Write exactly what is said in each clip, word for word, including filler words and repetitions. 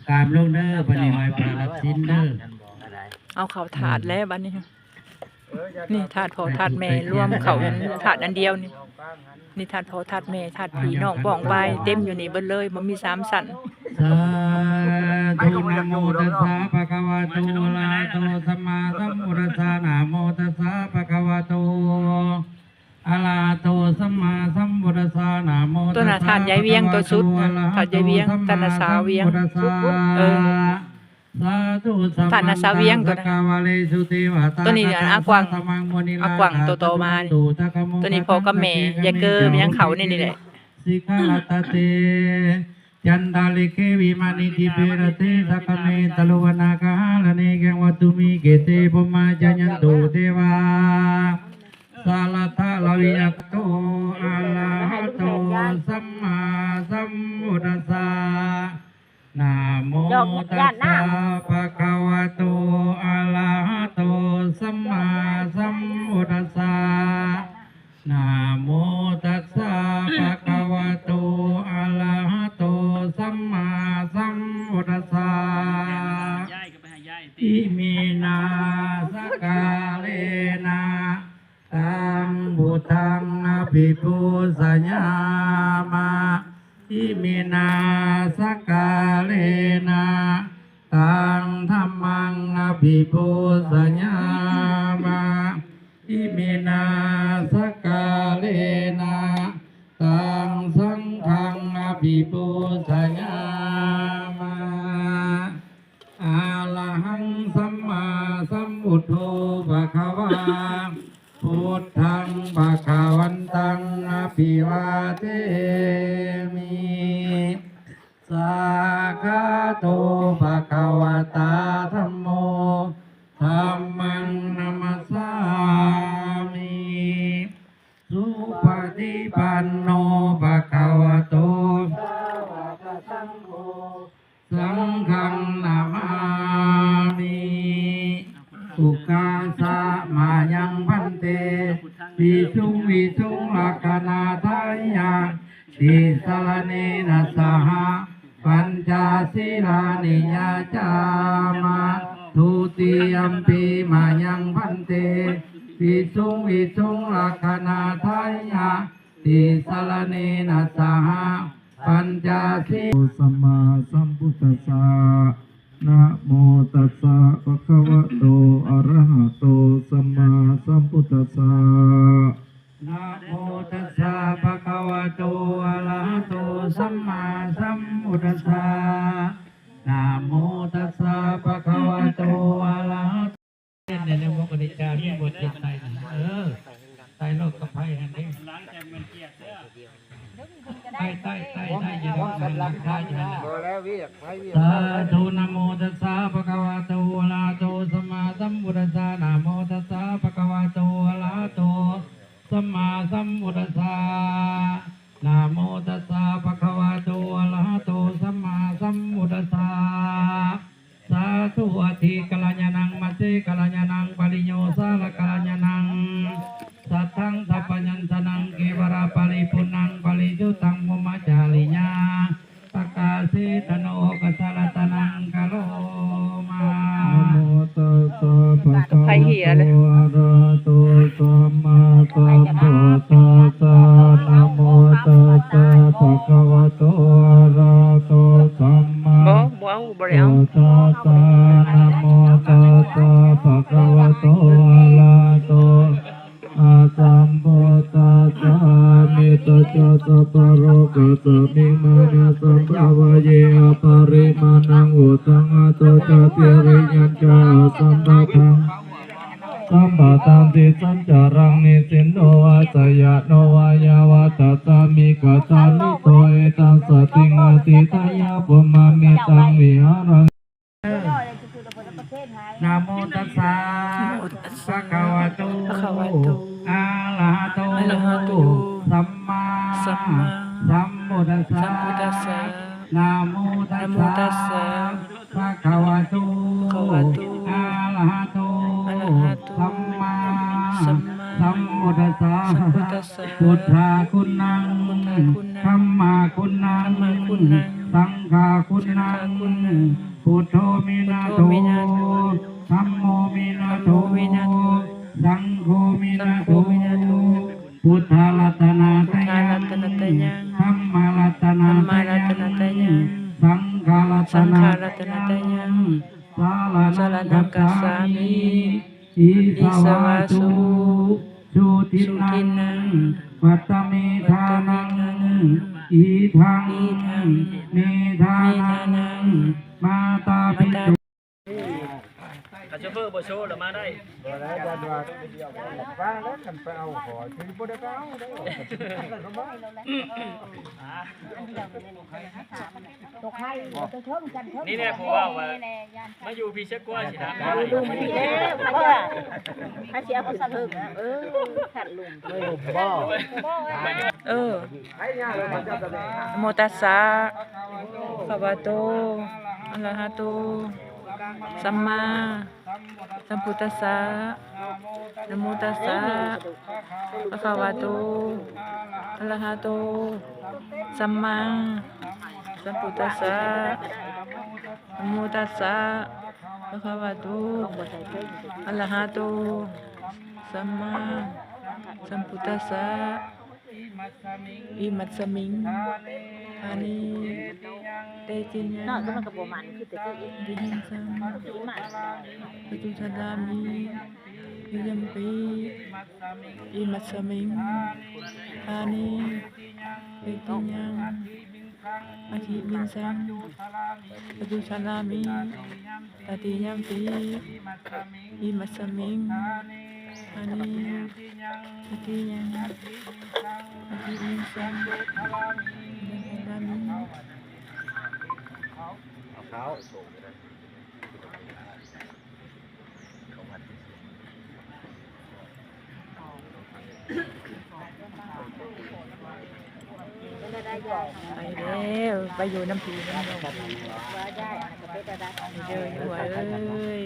กราบลงเด้อ บัดนี้ไหว้พระรับศีลเด้อ เอาเข้าถาดแล้วบัดนี้ นี่ถาดพ่อถาดแม่รวมเข้าเป็นถาดอันเดียวนี่ นี่ถาดพ่อถาดแม่ถาดพี่น้องป้องไปเต็มอยู่นี่เบิดเลย บ่มีสามชั้น Sādhu. Namo tassa bhagavato arahato sammāsambuddhassa. Namo tassa bhagavato arahato sammāsambuddhassa. Namo ตัวน่ะ tassa ถาดยายเวียงตัวสุด bhagavato น่ะ arahato ถาดยายเวียง ถาดน่ะสาวเวียง sammāsambuddhassa. เออ Sādhu. ถาดน่ะสาวเวียงตัวน่ะ sammantā cakkavāḷesu devatā ตัวนี้ cattārasaddhammaṃ munirājassa อากวาง ตัวต่อมานี่ suṇantu saggamokkhadaṃ ตัวนี้พ่อกับแม่ sagge kāme ยายเกอ ยังเขานี่นี่แหละ sikkhārattaṃ. Cantalikkhe vimāne dīpe raṭṭhe saṅgame taruvanagahane gehavatthumhi khette bhummā cāyantu devā jalathalavisame. Bhagavato arahato sammāsambuddhassa. Namo tassa bhagavato arahato sammāsambuddhassa. Namo tassa bhagavato arahato sammāsambuddhassa. Iminā sakkārena taṃ buddhaṃ abhipūjayāma. Iminā sakkārena taṃ dhammaṃ abhipūjayāma. Iminā sakkārena taṃ saṅghaṃ abhipūjayāma. Arahaṃ sammāsambuddho bhagavā, buddhaṃ bhagavantaṃ abhivādemi. Svākkhāto bhagavatā dhammo, dhammaṃ namassāmi. Supaṭipanno bhagavato saṅghaṃ namāmi. Ukāsa mayaṃ bhante visuṃ visuṃ rakkhaṇatthāya tisaraṇena saha pañca sīlāni yācāma. Dutiyampi mayaṃ bhante visuṃ visuṃ rakkhaṇatthāya tisaraṇena saha pañca sī- Sammāsambuddhassa. Namo tassa bhagavato arahato sammāsambuddhassa. Namo tassa bhagavato arahato sammāsambuddhassa. Namo tassa bhagavato arahato เนี่ย ในวงกติกามีบทเรียนไต่นะ เออ ไต่โลกกับภัยหันเด้ ไต่ ไต่ ไต่ ไต่ อยู่หลัง หลังคาอยู่นั่นน่ะ พอแล้ว เวียก ไผเวียก Sādhu. Namo tassa bhagavato arahato sammāsambuddhassa. Namo tassa bhagavato arahato sammāsambuddhassa. Namo tassa bhagavato arahato sammāsambuddhassa. Sādhu. Ādikalyāṇaṃ, majjhekalyāṇaṃ, pariyosānakalyāṇaṃ, satthaṃ sabyañjanaṃ, kevalaparipuṇṇaṃ parisuddhaṃ brahmacariyaṃ pakāsetu, no okāsaratanaṃ karoma. Namo tassa ไฟเหียเลย bhagavato arahato sammāsambuddhassa. Namo tassa bhagavato arahato sammā บ่ บ่เอา บ่ได้เอา buddhassa. Namo tassa bhagavato arahato sammāsambuddhassa. Metā ca sabbalokasmiṃ, mānasambhāvaye aparimāṇaṃ, uddhaṃ adho ca tiriyañca, asambādhaṃ asambādhaṃ. Tiṭṭhañcaraṃ nisinno vā, sayāno vā yāvatassa vigatamiddho, etaṃ satiṃ adhiṭṭheyya, brahmametaṃ vihāraṃ. Namo tassa bhagavato arahato sammā sambuddhassa. Namo tassa bhagavato arahato sammā sambuddhassa. Buddhaguṇaṃ, dhammaguṇaṃ, saṅghaguṇaṃ, Buddho me nātho, dhammo me nātho, saṅgho me nātho. Buddharatanattayaṃ, dhammaratanattayaṃ, saṅgharatanat- saṅgharatanatayaṃ, saraṇaṃ gacchāmi. Issava su, sudinnaṃ, vata me dānaṃ, idaṃ me dānaṃ, mātāpitu. ถ้าโชเฟอร์บ่โชว์แล้วมาได้ บ่ได้ บ่ได้ ว่างแล้ว คันไปเอาขอ คือบ่ได้ไปเอาได้ ตกให้ ตกเทิงกันเทิง นี่แหละผมว่าว่า มาอยู่พีเชกว่าสินะ ดูมันนี่แล้ว ถ้าเสียผู้สะเทิงนะ เออ ขัดลุง เออ Namo tassa bhagavato arahato sammāsambuddhassa. Namo tassa bhagavato arahato sammāsambuddhassa. Namo tassa bhagavato arahato sammāsambuddhassa. Imasmiṃ ṭhāne tetiyaṃ ນະ ກໍມັນກໍບໍ່ໝັ້ນຄືແຕ່ກີ້ tiyāṃsaṃ ອີໝັ້ນ pattudāmi. Dutiyampi imasmiṃ ṭhāne tetiyaṃ atthibinsaṃ pattudāmi. Tatiyampi imasmiṃ ṭhāne tetiyaṃ atthibinsaṃ pattudāmi. ໄປແລ້ວ ໄປຢູ່ນຳພີ່ນຳນ້ອງ ເດີຢູ່ເອີຍ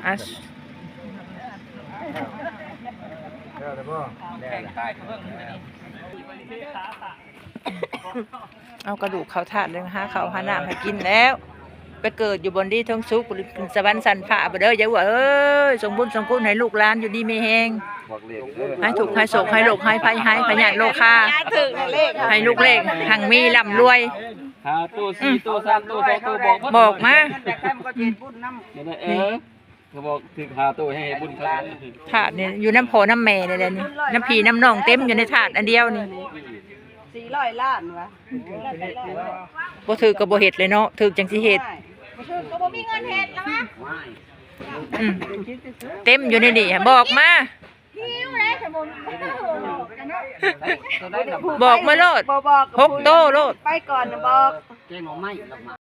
Ash. ເອົາກະດູກເຂົ້າທາດ ເດີ ຫາເຂົ້າຫານ້ຳໃຫ້ກິນແລ້ວ ໄປເກີດຢູ່ບ່ອນດີເທິງສຸກ ຂຶ້ນສະຫວັນຊັ້ນຟ້າບໍ່ເດີ ຢ່າວ່າເອີຍ ສົ່ງບຸນສົ່ງຄຸນໃຫ້ລູກຫຼານຢູ່ດີມີແຮງ ໃຫ້ທຸກໃຫ້ໂສກໃຫ້ໂລກໃຫ້ໄພໃຫ້ພະຍາດໂລຄາ ໃຫ້ລູກເລກຮັ່ງມີລ່ຳລວຍ ຫ້າໂຕ ສີ່ໂຕ ສາມໂຕ ສອງໂຕ ບອກໝົດ ບອກມາ ເອີ ເຂົາບອກຖືກຫ້າໂຕໃຫ້ບຸນເຂົາ ທາດນີ້ຢູ່ນຳພໍ່ນຳແມ່ນີ້ແຫຼະນີ້ ນຳພີ່ນຳນ້ອງເຕັມຢູ່ໃນທາດອັນດຽວນີ້ ສີ່ຮ້ອຍລ້ານວະ ບໍ່ຖືກກໍບໍ່ເຮັດເລີຍເນາະ ຖືກຈັ່ງຊິເຮັດ ບໍ່ຖືກກໍບໍ່ມີເງິນເຮັດລະວະ ອືມ ເຕັມຢູ່ໃນນີ້ ບອກມາ ຫິວເດ້ ບອກມາໂລດ ບໍ່ບອກ ຫົກໂຕໂລດ ໄປກ່ອນນະ ບອກ ແກງໜໍ່ໄມ້ດອກໝາ